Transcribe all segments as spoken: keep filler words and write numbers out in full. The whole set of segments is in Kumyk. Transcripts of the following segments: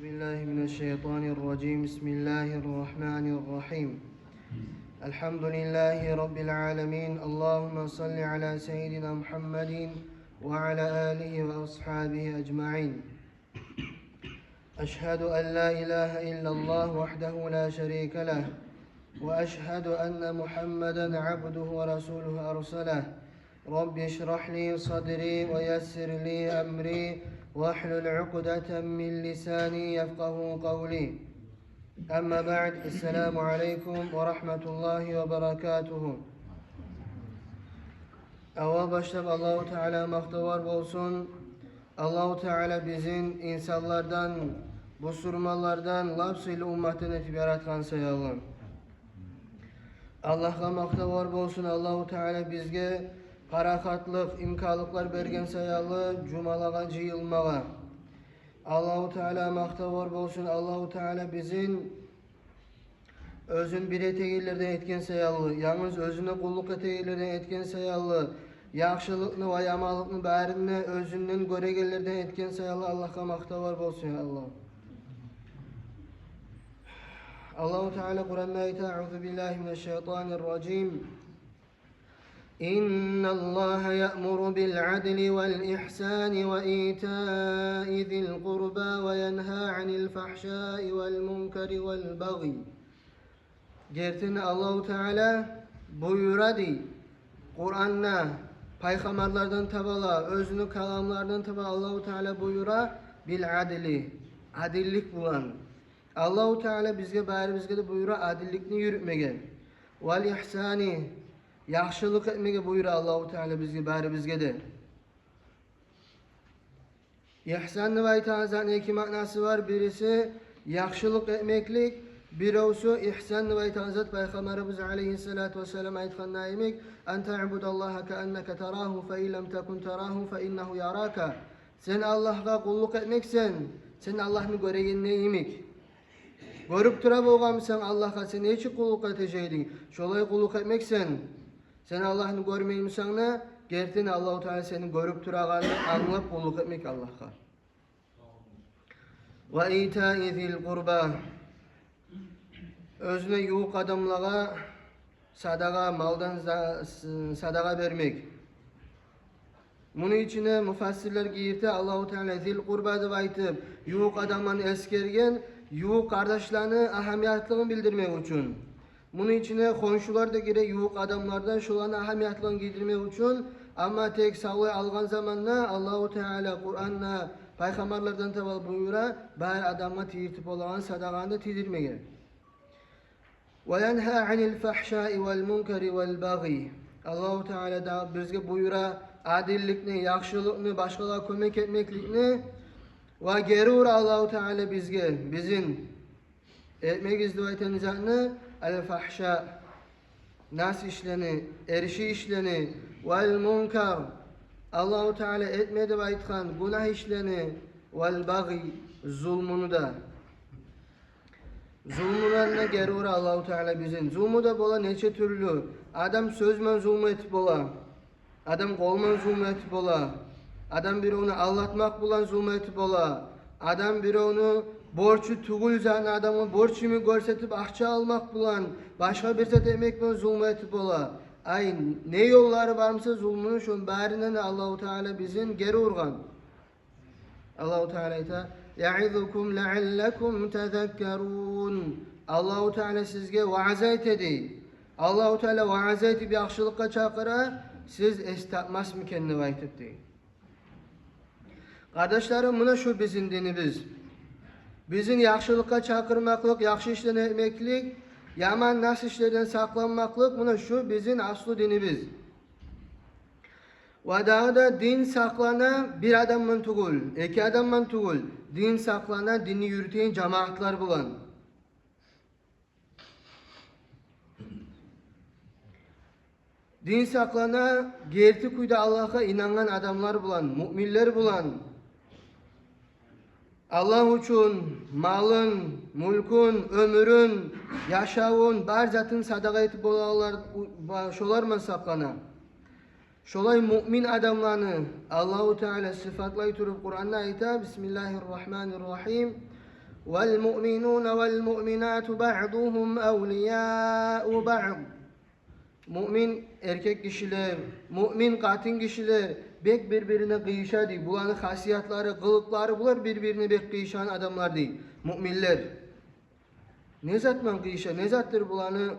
بالله من الشيطان الرجيم. بسم الله الرحمن الرحيم. الحمد لله رب العالمين. اللهم صل على سيدنا محمد وعلى آله وأصحابه أجمعين. أشهد أن لا إله إلا الله وحده لا شريك له، وأشهد أن محمدا عبده ورسوله أرسله. رب اشرح لي صدري ويسر لي أمري واحلل عقدة من لساني يفقهوا قولي. أما بعد، السلام عليكم ورحمة الله وبركاته. Аввал башлап Аллагьу Таала макътавлар болсун. Аллагьу Таала бизин инсанлардан, бусурманлардан лап сыйлы умматын этип яратгъан саялы. Аллагьгъа макътавлар болсун, Аллагьу Таала бизге парахатлыкъ, имканлыкълар берген саялы жумалагъа жыйылмагъа. Аллагьу Таала макътавлар болсун, Аллагьу Таала бизин оьзюн бир этегенлерден этген саялы, янгыз оьзюне къуллукъ этегенлерден этген саялы, яхшылыкъны ва яманлыкъны барын да оьзюнден гёрегенлерден этген саялы Аллагьгъа макътавлар болсун, я Аллагь. Аллагьу Таала Къуранда айта: أعوذ بالله من الشيطان الرجيم. إن الله يأمر بالعدل والإحسان وإيتاء ذي القربى وينهى عن الفحشاء والمنكر والبغي. Гертини Аллагьу Таала буюра дей Къуранда, пайхаммарлардан таба, оьзюню каламларындан таба Аллагьу Таала буюра: بالعدل, адиллик булан. Аллагьу Таала бизге, барыбызгъа да буюра адилликни юрютмеге. والإحسان, яхшылыкъ этмеге буюра Аллагьу Таала бизге, барыбызгъа да. Ихсан деп айтагъан затны эки маънасы бар. Бириси яхшылыкъ этмеклик, биревсю ихсан деп айтагъан зат Пайхаммарыбыз алайгьиссалату вассалам айтгъан йимик: أن تعبد الله كأنك تراه فإن لم تكن تراه فإنه يراك. Сен Аллагьгъа къуллукъ этмексен, сен Аллагьны гёрегенде йимик. Гёрюп тура болгъанмысан Аллагьгъа, сен нечик къуллукъ этежек эдинг? Шолай къуллукъ этмексен. Сен Аллагьны гёрмеймисен де, гертини Аллагьу Таала сени гёрюп турагъанны англап къуллукъ этмек Аллагьгъа. وإيتاء ذي القربى. Оьзюне ювукъ адамлагъа садагъа, малдан за-, с-, садагъа бермек. Муну ичине муфассирлер гийирте, Аллагьу Таала зил къурба деп айтып, ювукъ адамланы эсгерген, ювукъ къардашланы агьамиятлыгъын билдирмек учун. Муну ичине хоншулар да гире, ювукъ адамлар да, шоланы агьамиятлыгъын гийирмек учун. Амма тек савлай алгъан заманда Аллагьу Таала Къуранда, пайхаммарлардан таба буюра, бар адамгъа тийиртип болагъан садагъаны да тийдирмеге. وينهى عن الفحشاء والمنكر والبغي. Аллагьу Таала да бизге буюра адилликни, яхшылыкъны, башгъалагъа кёмек этмекликни ва гери ура Аллагьу Таала бизге, бизин этмегиз деп айтагъан затны, الفحشاء, нас ишлени, эрши ишлени, والمنكر, Аллагьу Таала этме деп айтгъан гюнагь ишлени, والبغي, зулмуну да. Зулмуларына гери ура Аллагьу Таала бизин. Зулму да бола нече тюрлю. Адам сёз булан зулму этип бола. Адам къол булан зулму этип бола. Адам биревню алдатмакъ булан зулму этип бола. Адам биревню борчу тюгюл затны адамгъа борч йимик гёрсетип, акъча алмакъ булан, башгъа бир зат этмек булан зулму этип бола. Ай, не ёллары бармыса зулмуну, шону барындан Аллагьу Таала бизин гери ургъан. Аллагьу Таала айта: يعظكم لعلكم تذكرون. Аллагьу Таала сизге ваъза эте дей. Аллагьу Таала ваъза этип, яхшылыкъгъа чакъыра, сиз эс тапмасмы экен деп айтып дей. Къардашларым, муна шу бизин динибиз. Бизин яхшылыкъгъа чакъырмакълыкъ, яхшы ишлени этмеклик, яман нас ишлерден сакъланмакълыкъ, муна шу бизин аслу динибиз. Ва дагъы да дин сакълана бир адамман тюгюл, эки адамман тюгюл. Дин сакълана динни юрютеген жамаатлар булан. Дин сакълана герти кюйде Аллагьгъа инангъан адамлар булан, муъминлер булан. Аллагь учун малын, мюлкюн, оьмюрюн, яшавун, бар затын садагъа этип болагъанлар, у-, ба-, шолар ман сакълана. Шолай муъмин адамланы Аллагьу Таала сыфатлай туруп Къуранда айта: بسم الله الرحمن الرحيم. والمؤمنون والمؤمنات بعضهم أولياء بعض. Муъмин эркек гишилер, муъмин къатын гишилер бек бир-бирине къыйыша дей. Буланы хасиятлары, къылыкълары, булар бир-бирине бек къыйышагъан адамлар дей. Муъминлер. Не затман къыйыша, не затдыр буланы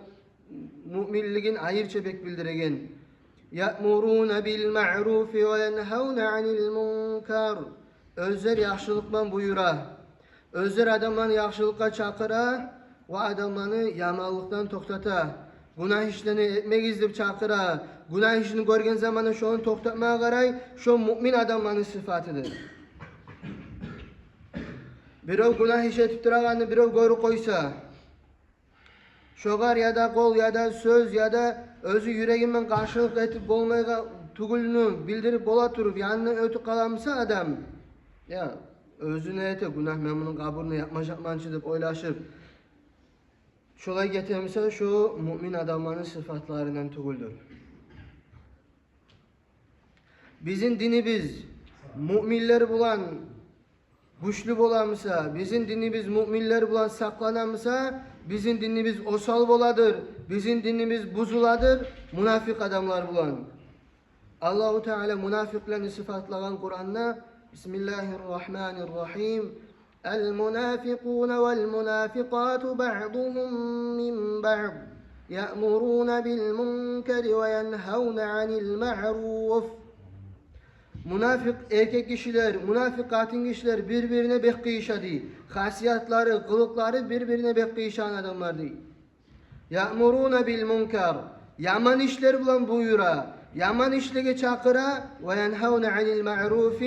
муъминлигин айрыча бек билдиреген? يأمرون بالمعروف وينهون عن المنكر. Оьзлер яхшылыкъман буюра. Оьзлер адамланы яхшылыкъгъа чакъыра ва адамланы яманлыкъдан токътата. Гюнагь ишлени этмегиз деп чакъыра. Гюнагь ишни гёрген заманда шону токътатмагъа къарай, шо муъмин адамланы сыфатыдыр. Бирев гюнагь иш этип турагъанны бирев гёрюп къойса, шогъар яда къол, яда сёз, яда оьзю юреги мен къаршылыкъ этип болмайгъа тюгюлню билдирип бола туруп, янындан оьтюп къаламыса адам, я, оьзю не эте, гюнагь, мен муну къабурун япмажакъман чы деп ойлашып, шолай гетемиса, шо муъмин адамланы сыфатларындан тюгюлдюр. Бизин динибиз муъминлер булан гючлю боламыса, бизин динибиз муъминлер булан сакъланамыса, бизин динибиз осал боладыр, бизин динибиз бузуладыр мунафикъ адамлар булан. Аллагьу Таала мунафикълени сыфатлагъан Къуранда: بسم الله الرحمن الرحيم. المنافقون والمنافقات بعضهم من بعض يأمرون بالمنكر وينهون عن المعروف. Мунафикъ эркек гишилер, мунафикъ къатын гишилер бир-бирине бек къыйыша дей. Хасиятлары, къылыкълары бир-бирине бек къыйышагъан адамлар дей. يأمرون بالمنكر. Яман ишлер булан буюра, яман ишлеге чакъыра. وينهون عن المعروف.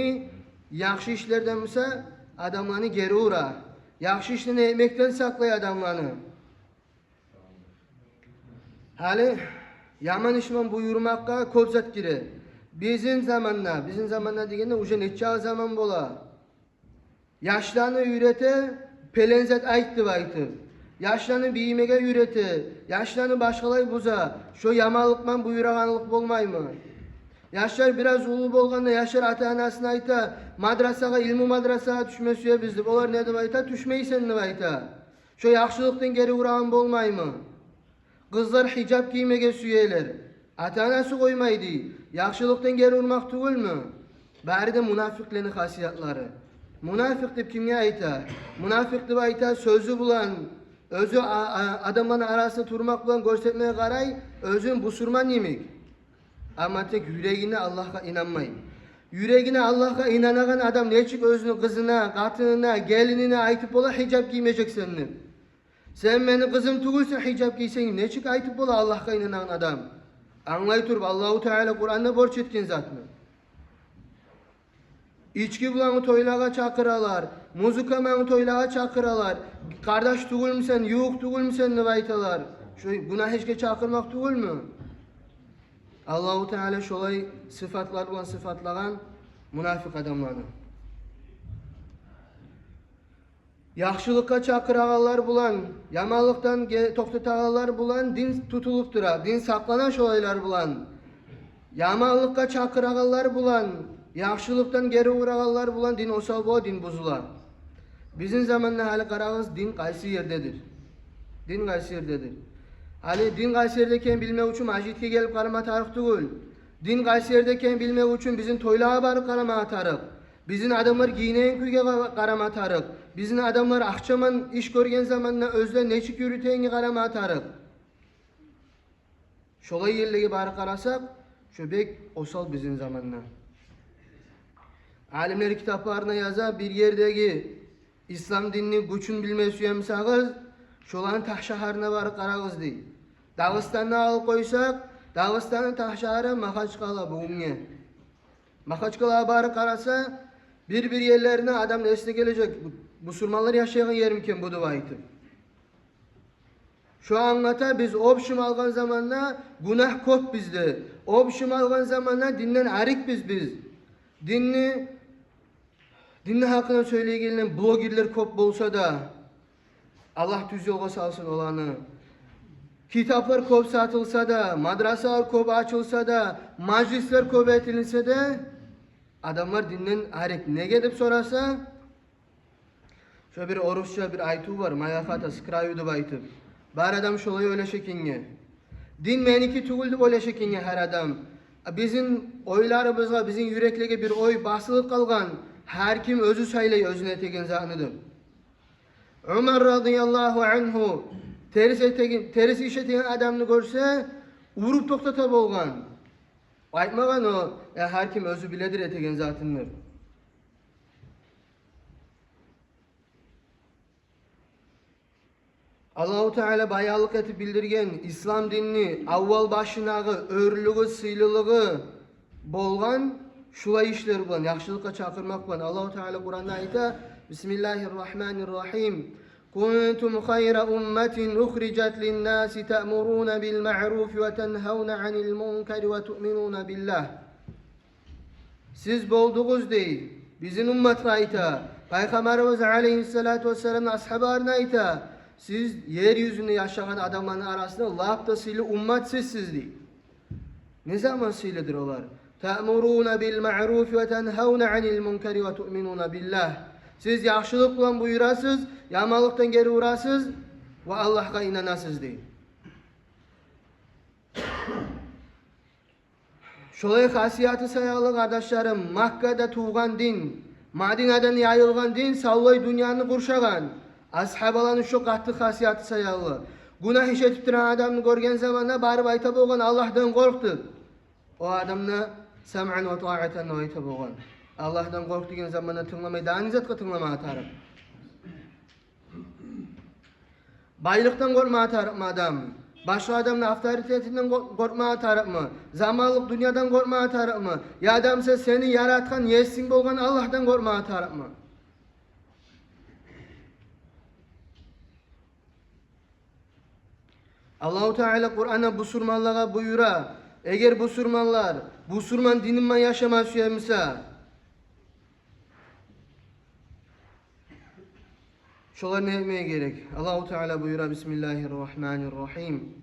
Яхшы ишлерден буса адамланы гери ура. Яхшы ишлени этмекден сакълай адамланы. Гьали яман иш булан буюрмакъгъа кёп зат гире. Бизин заманда, бизин заманда дегенде, уже нече заман бола, яшланы уьйрете, пелен зат айт деп айтып. Яшланы бийимеге уьйрете, яшланы башгъалай буза. Шо яманлыкъман буюрагъанлыкъ болмаймы? Яшлар бираз уллу болгъанда, яшлар ата-анасына айта: «Мадрасагъа, илму мадрасагъа тюшме сюебиз», — деп. Олар не деп айта? «Тюшмейсен», — деп айта. Шо яхшылыкъдан гери урагъан болмаймы? Къызлар гьижап гиймеге сюелер. Ата-анасы къоймай дей. Яхшылыкъдан гери урмакъ тюгюлмю? Бары да мунафикълени хасиятлары. Мунафикъ деп кимге айта? Мунафикъ деп айта сёзю булан, оьзю а-, а-, адамланы арасында турмакъ булан гёрсетмеге къарай оьзюн бусурман йимик. Амма тек юрегине Аллагьгъа инанмай. Юрегине Аллагьгъа инанагъан адам нечик оьзюню къызына, къатынына, гелинине айтып бола гьижап гиймежексен деп? Сен мени къызым тюгюлсен, гьижап гийсенг, нечик айтып бола Аллагьгъа инанагъан адам? Англай туруп, Аллагьу Таала Къуранда борч этген затны. Ички булангъы тойлагъа чакъыралар, музыка булангъы тойлагъа чакъыралар. Къардаш тюгюлмюсен, ювукъ тюгюлмюсен деп айталар. Шо гюнагь ишге чакъырмакъ тюгюлмю? Аллагьу Таала шолай сыфатлар булан сыфатлагъан мунафикъ адамланы. Яхшылыкъгъа чакъырагъанлар булан, яманлыкъдан ге-, токътатагъанлар булан дин тутулуп тура, дин сакълана шолайлар булан. Яманлыкъгъа чакъырагъанлар булан, яхшылыкъдан гери урагъанлар булан дин осал бола, дин бузула. Бизин заманда гьали къарагъыз, дин къайсы ердедир? Дин къайсы ердедир? Гьали дин къайсы ерде экенин билмек учун межитге гелип къарама тарыкъ тюгюл. Дин къайсы ерде экенин билмек учун бизин тойлагъа барып къарама тарыкъ. Бизин адамлар гийинеген кюйге къа-, къарама тарыкъ. Бизин адамлар акъча булан иш гёрген заманда оьзлер нечик юрютегенге къарама тарыкъ. Шолай ерлеге барып къарасакъ, шо бек осал бизин заманда. Алимлер китапларына яза, бир ердеги ислам динни гючюн билме сюемисагъыз, шоланы тахшагьарына барып къарагъыз дей. Дагъыстанны алып къойсакъ, Дагъыстанны тахшагьары Магьачкъала бугюнге. Магьачкъалагъа барып къараса, бир-бир ерлерине адамны эсине гележек, бу-, бусурманлар яшайгъан ермикен бу деп айтып. Шо англата, биз общем алгъан заманда гюнагь кёп бизде. Общем алгъан заманда динден арекбиз биз. Динни, динни гьакъында сёйлейгенлер, блогерлер кёп болса да, Аллагь тюз ёлгъа салсын оланы. Китаплар кёп сатылса да, мадрасалар кёп ачылса да, мажлислер кёп этилинсе де, адамлар динден арек. Неге деп сораса, Шо бир орусча бир айтыв бар, «Моя хата с краю» деп айтып. Бар адам шолай ойлаша экенге. Дин меники тюгюл деп ойлаша экенге гьар адам. Бизин ойларыбызгъа, бизин юреклеге бир ой басылып къалгъан, гьар ким оьзю сайлай оьзюне этеген затны деп. Умар радияллагьу ангьу терс этеген, терс иш этеген адамны гёрсе, уруп токътата болгъан. Айтмагъан о, э, гьар ким оьзю биледир этеген затын деп. Аллагьу Таала баянлыкъ этип билдирген ислам динни аввал башындагъы оьрлюгю, сыйлылыгъы болгъан шулай ишлер булан, яхшылыкъгъа чакъырмакъ булан. Аллагьу Таала Къуранда айта: «Бисмиллагьи ррагьмани ррагьим. Кунтум хайра умматин ухрижат линнаси таъмуруна бил маъруфи ва тангьавна анил мункари ва туъминуна биллагь». Сиз болдугъуз, дей, бизин умматгъа айта, Пайхаммарыбыз алейгьиссалату вассаламны асгьабаларына айта, сиз ер юзюнде яшагъан адамланы арасында лап да сыйлы умматсыз сиз, дей. Не заман сыйлыдыр олар? «Таъмуруна бил маъруфи ва тангьавна анил мункари ва туъминуна биллагь». Сиз яхшылыкъ булан буюрасыз, яманлыкъдан гери урасыз ва Аллагьгъа инанасыз, дей. Шолай хасияты саялы, къардашларым, Маккада тувгъан дин, Мадинадан яйылгъан дин савлай дюньяны къуршагъан. Асгьабаланы шо къатты хасияты саялы. Гюнагь иш этип турагъан адамны гёрген заманда барып айта болгъан: «Аллагьдан къоркъ», – деп. О адам да «Самъан ва таъатан» деп айта болгъан. Аллагьдан къоркъ деген заманда тынгламай, дагъы не затгъа тынгламагъа тарыкъ? Байлыкъдан къоркъмагъа тарыкъмы адам? Башгъа адамны авторитетинден къор-, къоркъмагъа тарыкъмы? Заманлыкъ дюньядан къоркъмагъа тарыкъмы? Яда буса сени яратгъан есинг болгъан Аллагьдан къоркъмагъа тарыкъмы? Аллагьу Таала Къуранда бусурманлагъа буюра: эгер бусурманлар бусурман дининде яшама сюе буса, шолар не этмеге герек? Аллагьу Таала буюра: «Бисмиллагьи ррагьмани ррагьим.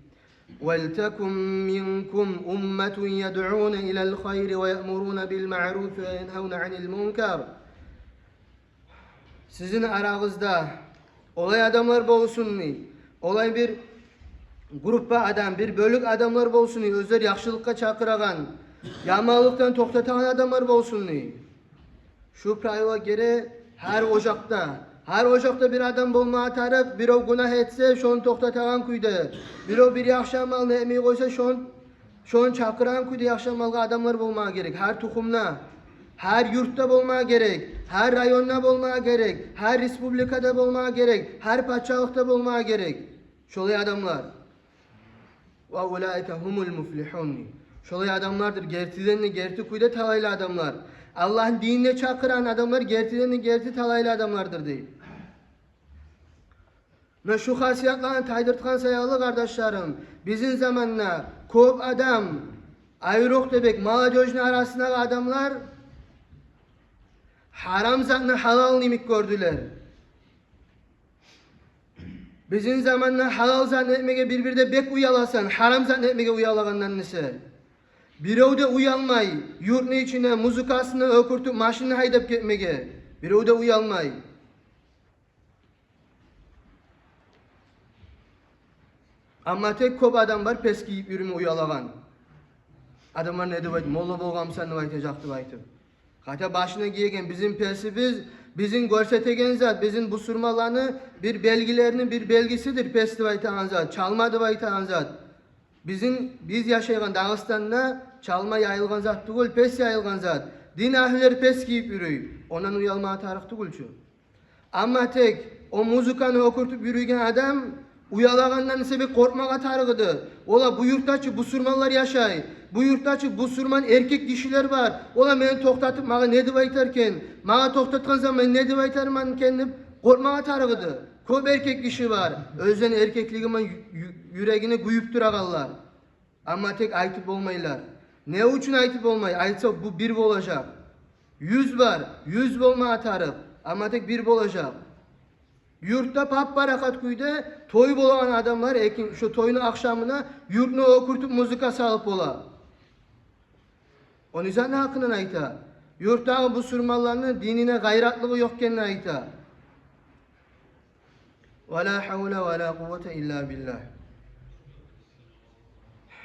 Валтакун минкум умматун ядъуна илал хайри ва яъмуруна бил маъруфи ва янгьавна анил мункар». Сизин арагъызда олай адамлар болсун, дей, олай бир группа адам, бир бёлюк адамлар болсун, дей, оьзлер яхшылыкъгъа чакъырагъан, яманлыкъдан токътатагъан адамлар болсун, дей. Шу правила гере гьар ожакъда. Гьар ожакъда бир адам болмагъа тарыкъ, биров гюнагь этсе, шону токътатагъан кюйде. Биров бир яхшы амалны этмей къойса, шону, шону чакъырагъан кюйде яхшы амалгъа адамлар болмагъа герек. Гьар тухумда, гьар юртда болмагъа герек, гьар районда болмагъа герек, гьар республикада болмагъа герек, гьар пачалыкъда болмагъа герек. Шолай адамлар. «Ва улаика гьумул муфлигьун». Шолай адамлардыр гертиден де герти кюйде талайлы адамлар. Аллагьны динине чакъырагъан адамлар гертиден де герти талайлы адамлардыр, дей. Муна шу хасиятланы тайдыртгъан саялы, къардашларым, бизин заманда кёп адам, айрокъда бек молодёжный арасындагъы адамлар гьарам затны гьалал йимик гёрдюлер. Бизин заманда гьалал затны этмеге бир-бирде бек уяласан, гьарам затны этмеге уялагъандан эсе. Биров да уялмай юртну ичинде музыкасын оькюртюп машинни гьайдап гетмеге. Биров да уялмай. Амма тек кёп адам бар пес гийип юрюме уялагъан. Адамлар не деп айт-, «Молла болгъанмысан?» деп айтажакъ деп айтып. Хотя башына гиеген бизин песибиз, бизин гёрсетеген зат, бизин бусурманланы бир белгилерини бир белгисидир пес деп айтагъан зат, чалма деп айтагъан зат. Бизин, биз яшайгъан Дагъыстанда чалма яйылгъан зат тюгюл, пес яйылгъан зат. Дин агьлюлер пес гийип юрюй, ондан уялмагъа тарыкъ тюгюл чю. Амма тек о музыканы оькюртюп юрюйген адам уялагъандан эсе бек къоркъмагъа тарыкъ эди. Ола, бу юртда чы бусурманлар яшай, бу юртда чы бусурман эркек гишилер бар. Ола мени токътатып магъа не деп айтар экен? Магъа токътатгъан заман мен не деп айтарман экен деп къоркъмагъа тарыкъ эди. Кёп эркек гиши бар, оьзлени эркеклиги булан ю-, ю-, юрегине гюйюп турагъанлар. Амма тек айтып болмайлар. Не учун айтып болмай? Айтса, бу бир болажакъ. Юз бар, юз болмагъа тарыкъ, амма тек бир болажакъ. Юртда пап-парахат кюйде той болагъан адамлар, экин, шо тойну ахшамына юртну оькюртюп музыка салып бола. О не затны гьакъындан айта? Юртдагъы бусурманланы динине гъайратлыгъы ёкъ экенин айта. Ва ла гьавла ва ла къуввата илла биллагь.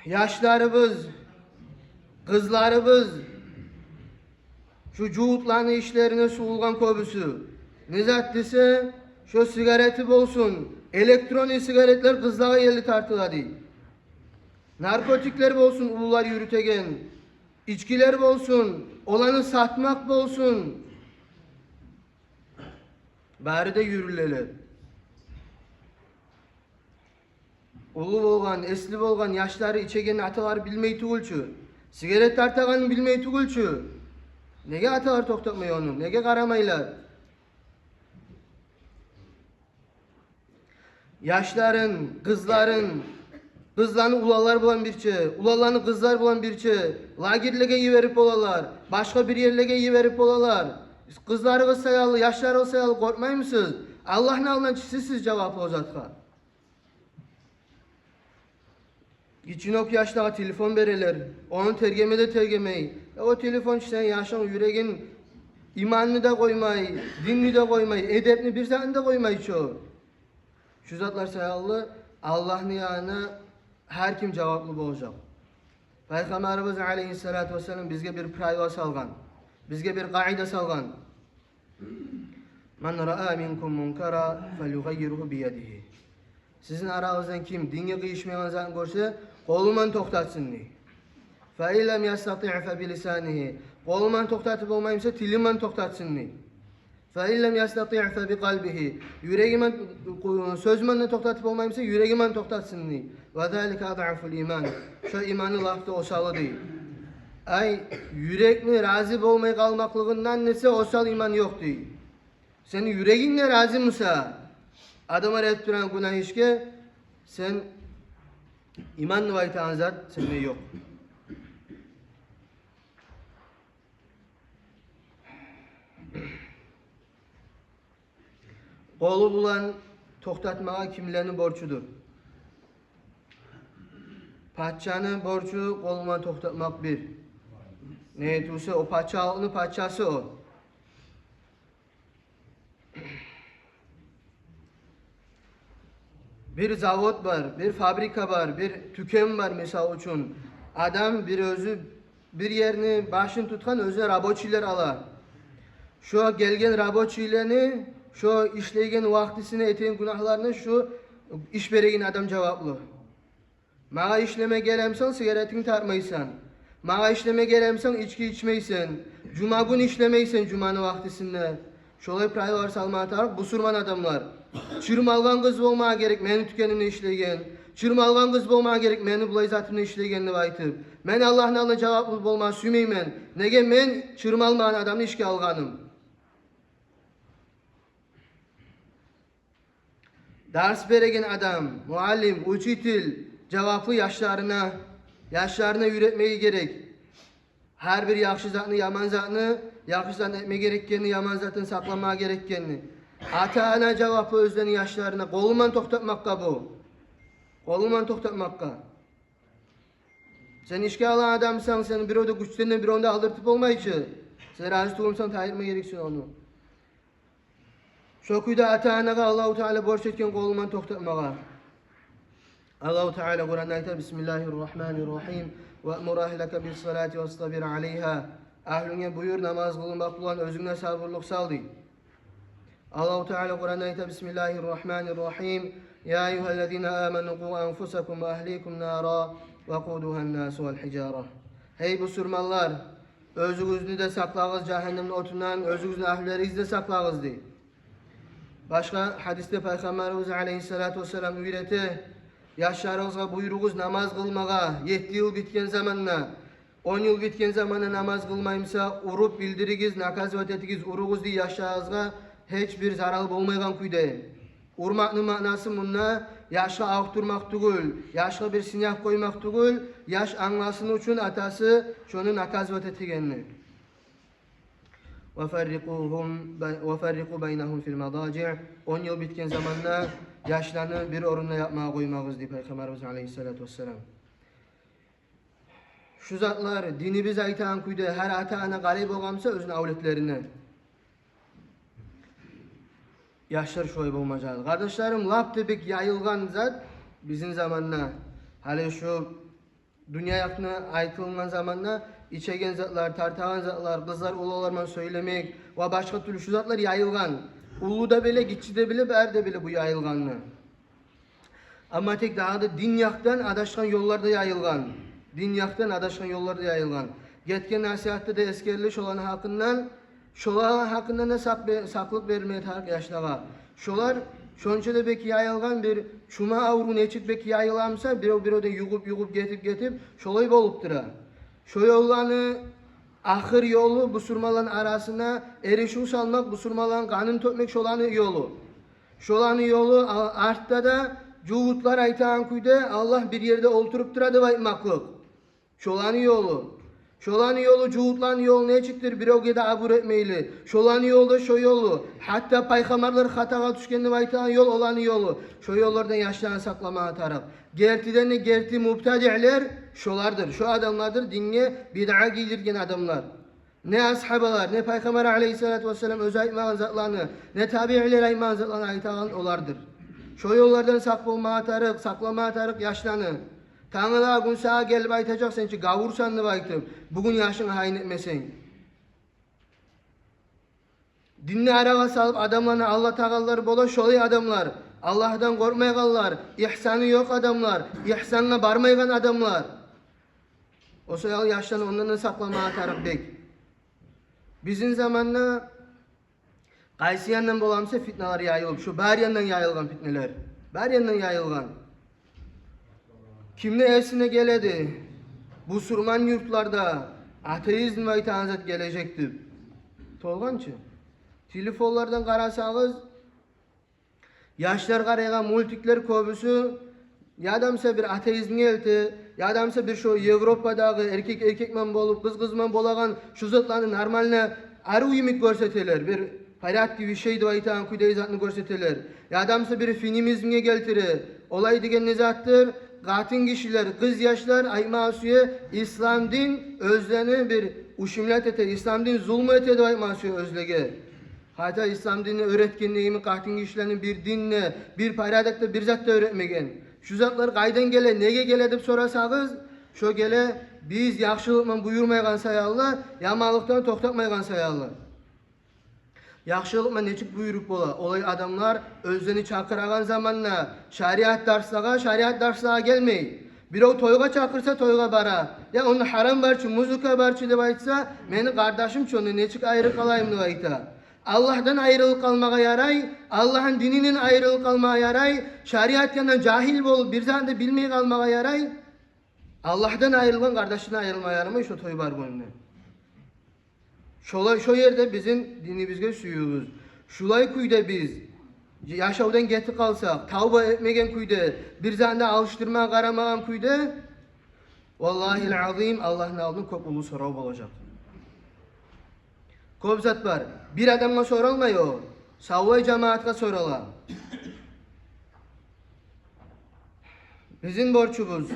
Яшларыбыз, къызларыбыз, шу жугьутланы ишлерине сувулгъан кёбюсю. Не зат десе, шо сигарети болсун, электронный сигаретлер къызлагъа ерли тартыла дей. Наркотиклер болсун, уллулар юрютеген, ичкилер болсун, оланы сатмакъ болсун. Бары да юрюлелер. Уллу болгъан, эсли болгъан яшлары ичегенни аталар билмей тюгюл чю. Сигарет тартагъанын билмей тюгюл чю. Неге аталар токътатмай ону? Неге къарамайлар? Яшларын, къызларын, къызланы уланлар булан бирче, уланланы къызлар булан бирче лагерьлеге йиберип болалар, башгъа бир ерлеге йиберип болалар. Къызларыгъыз саялы, яшларыгъыз саялы къоркъмаймысыз? Аллагьны алдына сиз, сиз жаваплы о затгъа. Гиччинек яшлагъа телефон берелер. Ону тергеме де тергемей. Э, о телефон чы сени яшынг, юрегинг, иманны да къоймай, динни де къоймай, эдепни, бир затны да къоймай чы о. Шу затлар саялы Аллагьны янына гьар ким жаваплы болажакъ. Пайхаммарыбыз алейгьиссалату вассалам бизге бир правила салгъан, бизге бир къагьида салгъан. Ман раа минкум мункаран фалюгъаййиргьу биядигьи. Сизин арагъыздан ким динге къыйышмайгъан затны гёрсе, къолуман токътатсын дей. Фа ин лам ястатиъ фа билисанигьи. Къолуман токътатып болмаймыса, тилиман токътатсын дей. Фа ин лам ястатиъ фа бикъалбигьи. Юрегиман, сёзюмен де токътатып болмаймыса, юрегиман токътатсын дей. Ва залика адъафул иман. Шо иманны лап да осалы дей. Ай, юрекни рази болмай къалмакълыгъындан эсе осал иман ёкъ дей. Сени юрегинг де рази буса, адамлар этип турагъан гюнагь ишге, сен иман деп айтагъан зат сенде ёкъ. Къолу булан токътатмагъа кимлени борчудур? Пачаны борчу къолу булан токътатмакъ бир. Неге тюгюл эсе, о пачалыкъны пачасы о. Бир завод бар, бир фабрика бар, бир тюкен бар, мисал учун. Адам бир оьзю бир ерни башын тутгъан, оьзюне рабочийлер ала. Шо гелген рабочийлени шо ишлейген вакътисине, этеген гюнагьларына шо иш береген адам жаваплы. Магъа ишлеме гелемсен, сигаретинг тартмайсан. Магъа ишлеме гелемсен, ички ичмейсен. Жума гюн ишлемейсен, жуманы вакътисинде. Шолай правилалар салма тарыкъ бусурман адамлар. Чырмалгъан къыз болмагъа герек мени тюкеним де ишлейген. Чырмалгъан къыз болмагъа герек мени булай затым да ишлейген деп айтып. Мен Аллагьны алдына жаваплы болма сюймеймен. Неге мен чырмалмагъан адамны ишге алгъаным? Дарс береген адам, муаллим, учитель жаваплы яшларына, яшларына уьйретмеге герек. Гьар бир яхшы затны, яман затны, яхшы затны этме герекгенни, яман затны сакъламагъа герекгенни. Ата-ана жаваплы оьзлени яшларына, къолуман токътатмакъгъа бу. Къолуман токътатмакъгъа. Сен ишге алагъан адамсан, сен бирев де гючден де биревню де алдыртып болмай чы. Сен рази тюгюлмюсен, тайдырма герексен ону. Шо кюйде ата-анагъа Аллагьу Таала борч этген къолуман токътатмагъа. Аллагьу Таала Къуранда айта: «Бисмиллагьир рагьманир рагьим. Ваъмур агьлака бис-салати вастабир алайгьа». Агьлюнге буюр намаз къылмакъ булан, оьзюнге сабурлукъ сал, дей. Аллагьу Таала Къуранда айта: «Бисмиллагьир рагьманир рагьим. Я айюгьаллазина аману къу анфусакум ва агьликум нара вакъудугьан-насу вал-гьижара». Гьей бусурманлар, оьзюгюзню де сакълагъыз жагьаннемни отундан, оьзюгюзню агьлюлеригизни де сакълагъыз, дей. Башгъа гьадисде Пайхаммарыбыз алайгьиссалату вассалам уьйрете: яшларыгъызгъа буюругъуз намаз къылмагъа, етти йыл битген заманда, он йыл битген заманда намаз къылмаймыса, уруп билдиригиз, наказывать этигиз, уругъуз, дей, яшларыгъызгъа гьеч бир зарал болмайгъан кюйде. Урмакъны маънасы мунда яшгъа авуртдурмакъ тюгюл, яшгъа бир сынав къоймакъ тюгюл, яш англасын учун атасы шону наказывать этегенни. «Ва фаррикъугьум бай-, ва фаррикъу байнагьум фил мадажиъ». Он йыл битген заманда яшланы бир орунда ятмагъа къоймагъыз, дей Пайхаммарыбыз алайгьиссалату вассалам. Шу затлар динибиз айтагъан кюйде гьар ата-ана къарай болгъан буса оьзюню авлетлерине. Яшлар шулай болмажакъ. Къардашларым, лап да бек яйылгъан зат бизин заманда. Гьали шу дюнья якъны айтылгъан заманда ичеген затлар, тартагъан затлар, къызлар уланлар булан сёйлемек ва башгъа тюрлю шу затлар яйылгъан. Уллу да биле, гиччи де биле, бары да биле бу яйылгъанны. Амма тек дагъы да дин якъдан адашгъан ёллар да яйылгъан. Дин якъдан адашгъан ёллар да яйылгъан. Гетген насигьатда да эсгерилди шоланы гьакъындан. Шоланы гьакъындан да сакъ бе-, сакълыкъ бермеге тарыкъ яшлагъа. Шолар шонча да бек яйылгъан, бир чума авру нечик бек яйыла буса, бирев-биревден югъуп-югъуп, гетип-гетип, шолай болуп тура. Шо ёлланы ахыр ёлу бусурманланы арасына эришив салмакъ, бусурманланы къанын тёкмек — шоланы ёлу. Шоланы ёлу, а-, артда да жугьутлар айтагъан кюйде Аллагь бир ерде олтуруп тура деп айтмакълыкъ. Шоланы ёлу. Шоланы ёлу, жугьутланы ёлу нечикдир, биревге де абур этмейли. Шоланы ёлу да шо ёлу. Гьатта пайхаммарлар хатагъа тюшген деп айтагъан ёл оланы ёлу. Шо ёллардан яшланы сакъламагъа тарыкъ. Гертиден де герти мубтадиълер шолардыр. Шо адамлардыр динге бидъа гийдирген адамлар. Не асгьабалар, не Пайхаммар алейгьиссалату вассалам оьзю айтмагъан затланы, не табиилер айтмагъан затланы айтагъан олардыр. Шо ёллардан сакъ болмагъа тарыкъ, сакъламагъа тарыкъ яшланы. Тангала гюн сагъа гелип айтажакъ: «Сен чи гавурсан», — деп айтып, бугюн яшынга гьайын этмесенг. Динни арагъа салып, адамланы алдатагъанлар бола шолай адамлар, Аллагьдан къоркъмайгъанлар, ихсаны ёкъ адамлар, ихсангъа бармайгъан адамлар. О саялы яшланы ондан да сакъламагъа тарыкъ бек. Бизин заманда къайсы яндан бола буса фитналар яйылып, шу бары яндан яйылгъан фитналар. Бары яндан яйылгъан. Кимни эсине геледи бусурман юртларда атеизм деп айтагъан зат гележек деп? Толгъан чы. Телефонлардан къарасагъыз, яшлар къарайгъан мультиклер кёбюсю яда буса бир атеизмге элте, яда буса бир шо Европадагъы эркек эркекмен болуп, къыз къызман болагъан шу затланы нормально, арив йимик гёрсетелер. Бир порядки вещей деп айтагъан кюйдеги затны гёрсетелер. Яда буса бир феминизмге гелтире. Олай деген не затдыр? Къатын гишилер, къыз яшлар айтмагъа сюе, ислам дин оьзлени бир ущемлять эте, ислам дин зулму эте деп айтмагъа сюе оьзлеге. Гьатта ислам динни уьйретгендеги йимик къатын гишилени бир дин де, бир порядок да, бир зат да уьйретмеген. Шу затлар къайдан геле, неге геле деп сорасагъыз, шо геле биз яхшылыкъман буюрмайгъан саялы, яманлыкъдан токътатмайгъан саялы. Яхшылыкъман нечик буюруп бола? Олай адамлар оьзлени чакъырагъан заманда шариат дарслагъа, шариат дарслагъа гелмей. Бирев тойгъа чакъырса, тойгъа бара. Я, онда гьарам бар чы, музыка бар чы деп айтса, мени къардашым чы, ондан нечик айры къалайым деп айта. Аллагьдан айрылып къалмагъа ярай, Аллагьны дининден айрылып къалмагъа ярай, шариат янындан жагьил болуп, бир затны да билмей къалмагъа ярай. Аллагьдан айрылгъан къардашындан айрылма ярамай шо той бар гюнюнде. Шолай, шо ерде бизин динибизге сююгюбюз. Шулай кюйде биз яшавдан гетип къалсакъ, тавба этмеген кюйде, бир затны да алышдырма къарамагъан кюйде, валлагьил азим, Аллагьны алдында кёп уллу сорав болажакъ. Кёп зат бар. Бир адамгъа соралмай о, савлай жамаатгъа сорала. Бизин борчубуз,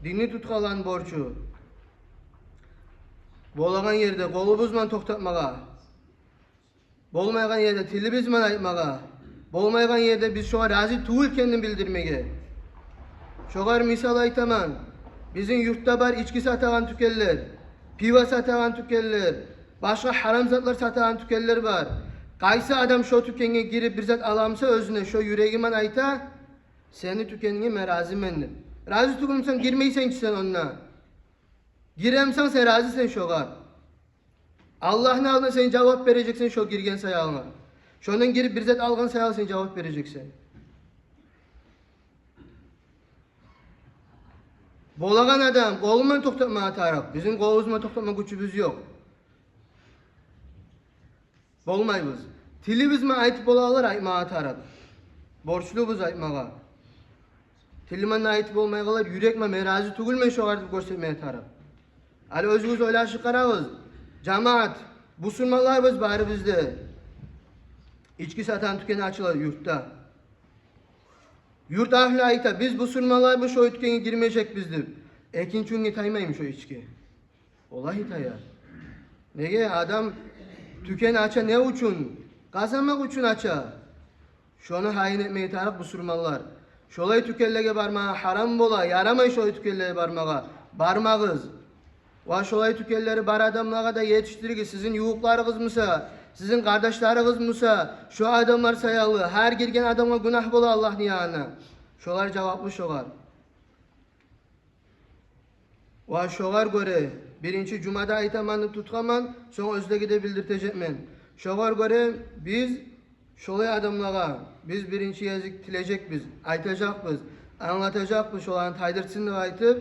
динни тутгъанланы борчу, болагъан ерде къолубузман токътатмагъа, болмайгъан ерде тилибизман айтмагъа, болмайгъан ерде биз шогъар рази тюгюл экенни билдирмеге. Шогъар мисал айтаман. Бизин юртда бар ички сатагъан тюкенлер, пиво сатагъан тюкенлер, башгъа гьарам затлар сатагъан тюкенлер бар. Къайсы адам шо тюкенге гирип бир зат ала буса оьзюне, шо юрегиман айта: «Сени тюкенинге мен разимен», — деп. Рази тюгюл бусанг, гирмейсен чи сен онда. Гире бусанг, сен разисен шогъар. Аллагьны алдында сен жавап бережексен шо гирген саялы. Шондан гирип бир зат алгъан саялы сен жавап бережексен. Болагъан адам къолуман токътатмагъа тарыкъ. Бизин къолубузман токътатма гючюбюз ёкъ. Болмайбыз. Тилибизман айтып болагъанлар айтмагъа тарыкъ. Борчлубуз айтмагъа. Тилиман айтып болмайгъанлар, юрекман, мен рази тюгюлмен шогъар деп гёрсетмеге тарыкъ. Гьали оьзюгюз ойлашып къарагъыз. Жамаат, бусурманларбыз барыбыз да. Ички сатагъан тюкен ачыла юртда. Юрт агьлю айта: «Биз бусурманларбыз, шо тюкенге гирмежекбиз», — деп. Экинчи гюнге таймаймы шо ички? Валлагьи, тая. Неге? Адам тюкен ача не учун? Къазанмакъ учун ача. Шону гьайын этмеге тарыкъ бусурманлар. Шолай тюкенлеге бармагъа гьарам бола, ярамай шолай тюкенлеге бармагъа. Бармагъыз. Ва шолай тюкенлери бар адамлагъа да етишдиригиз. Сизин ювукъларыгъыз буса, сизин къардашларыгъыз буса, шо адамлар саялы, гьар гирген адамгъа гюнагь бола Аллагьны янына. Шолар жаваплы шогъар. Ва шогъар гёре, биринчи жумада айтаман деп тутгъанман, сонг оьзлеге де билдиртежекмен. Шогъар гёре биз шолай адамлагъа, биз биринчи гезик тилежекбиз, айтажакъбыз, англатажакъбыз, шоланы тайдыртсын деп айтып,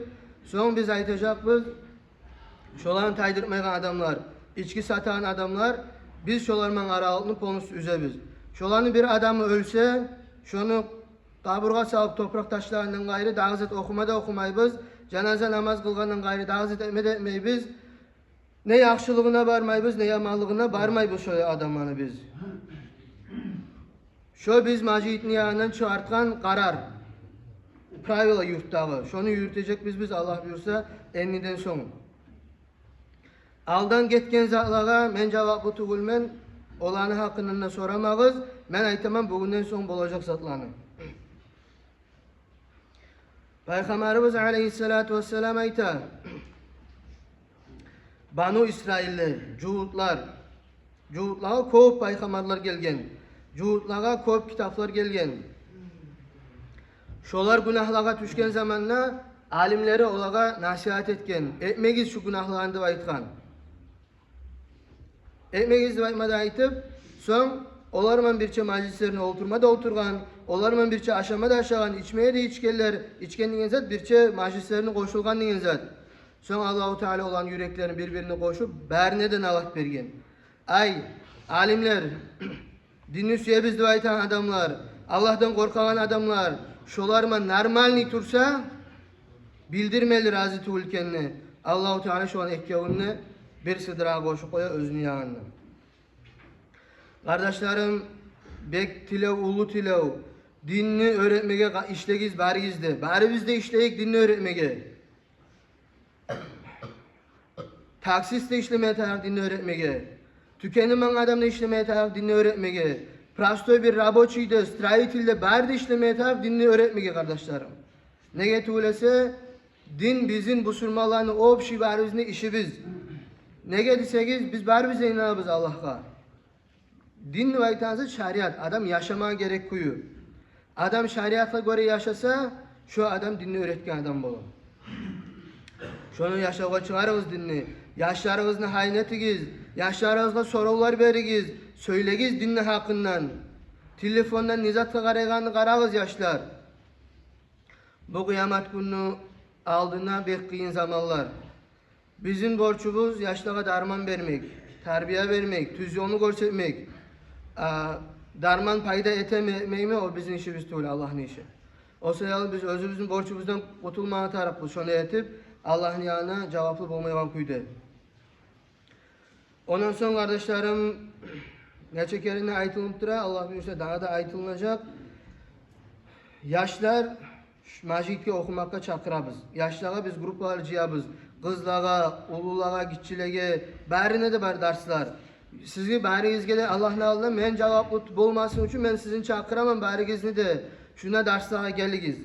сонг биз айтажакъбыз, шоланы тайдыртмайгъан адамлар, ички сатагъан адамлар, биз шолар булан аралыкъны полностью уьзебиз. Шоланы бир адамы оьлсе, шону къабургъа салып топуракъ ташлагъандан къайры дагъы зат охума да охумайбыз, жаназа намаз къылгъандан къайры дагъы зат этме де этмейбиз. Не яхшылыгъына бармайбыз, не яманлыгъына бармайбыз шолай адамланы биз. Шо биз межитни янындан чыгъартгъан къарар, правила юртдагъы. Шону юрютежекбиз биз, Аллагь буюрса, энниден сонг. Алдан гетген затлагъа мен жаваплы тюгюлмен, оланы гьакъындан да сорамагъыз, мен айтаман бугюнден сонг болажакъ затланы. Пайхаммарыбыз алейгьиссалату вассалам айта: Бану Исраиллер, жугьутлар, жугьутлагъа кёп пайхаммарлар гелген, жугьутлагъа кёп китаплар гелген. Шолар гюнагьлагъа тюшген заманда алимлери олагъа насигьат этген, этмегиз шу гюнагьланы деп айтгъан. Этмегиз деп айтма да айтып, сонг олар булан бирче межлислерине олтурма да олтургъан, олар булан бирче ашама да ашагъан, ичмеге де ичгенлер, ичген деген зат бирче межлислерине къошулгъан деген зат. Сонг Аллагьу Таала оланы юреклерин бир-бирине къошуп, барине де налат берген. Ай, алимлер, динни сюебиз деп айтагъан адамлар, Аллагьдан къоркъагъан адамлар, шолар булан нормальный турса, билдирмейли рази тюгюл экенни, Аллагьу Таала шоланы экевюн де бир сыдырагъа къошуп къоя оьзюню янына. Къардашларым, бек тилев, уллу тилев, динни уьйретмеге къа-, ишлегиз баригиз де. Барибиз де ишлейик динни уьйретмеге. Таксист де ишлемеге тарыкъ динни уьйретмеге. Тюкени манган адам да ишлемеге тарыкъ динни уьйретмеге. Простой бир рабочий де, строитель де, бары да ишлемеге тарыкъ динни уьйретмеге, къардашларым. Неге тюгюл эсе, дин бизин, бусурманланы, общий барыбызны ишибиз. Неге десегиз, биз барыбыз да инанабыз Аллагьгъа. Дин деп айтагъан зат шариат, адам яшамагъа герек кюю. Адам шариатгъа гёре яшаса, шо адам динни уьйретген адам бола. Шону яшавгъа чыгъарыгъыз динни. Яшларыгъызны гьайын этигиз, яшларыгъызгъа соравлар беригиз, сёйлегиз динни гьакъындан. Телефондан не затгъа къарайгъанны къарагъыз, яшлар. Бу къыямат гюнню алдына бек къыйын заманлар. Бизин борчубуз яшлагъа дарман бермек, тарбия бермек, тюз ёлну гёрсетмек. А, дарман пайда этеми, этмейми, о бизин ишибиз тюгюл, Аллагьны иши. О саялы биз оьзюбюзню борчубуздан къутулмагъа тарыкъбыз, шону этип, Аллагьны янына жаваплы болмайгъан кюйде. Ондан сонг, къардашларым, нече керен айтылып тура, Аллагь буюрса, дагъы да айтылынажакъ. Яшлар, ш-, межитге охумакъгъа чакъырабыз. Яшлагъа биз группалар жыябыз. Къызлагъа, уллулагъа, гиччилеге, барына да бар дарслар. Сизге, баригизге де Аллагьны алдында мен жаваплы болмасын учун мен сизин чакъыраман, баригизни де шунда дарслагъа гелигиз.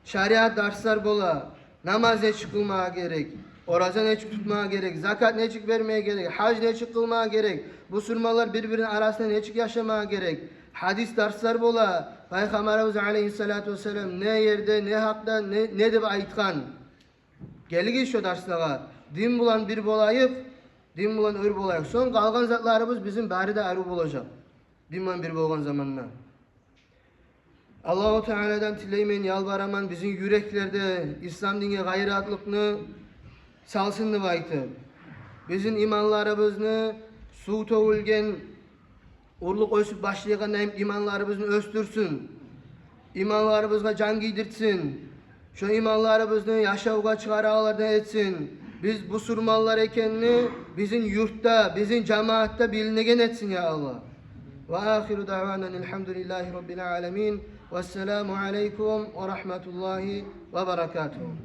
Шариат дарслар бола, намаз нечик къылмагъа герек, ораза нечик тутмагъа герек, закат нечик бермеге герек, гьаж нечик къылмагъа герек, бусурманлар бир-бирини арасында нечик яшамагъа герек. Гьадис дарслар бола, Пайхаммарыбыз алейгьиссалату вассалам не ерде, не гьакъда, не, не деп айтгъан. Гелигиз шо дарслагъа. Дин булан бир болайыкъ, дин булан оьр болайыкъ. Сонг къалгъан затларыбыз бизин бары да арив болажакъ. Дин булан бир болгъан заманда. Аллагьу Тааладан тилеймен, ялбараман, бизин юреклерде ислам динге гъайратлыкъны салсын деп айтып, бизин иманларыбызны сув тёгюлген урлукъ оьсюп башлайгъанда йимик иманларыбызны оьсдюрсюн, иманларыбызгъа жан гийдиртсин. Шо иманларыбызны яшавгъа чыгъарагъанлардан этсин. Биз бусурманлар экенни бизин юртда, бизин жамаатда билинеген этсин, я Аллагь. Ва ахиру даъвана алхамдулиллагьи раббил аламин. Вассаламу алейкум ва рагьматуллагьи ва баракатугь.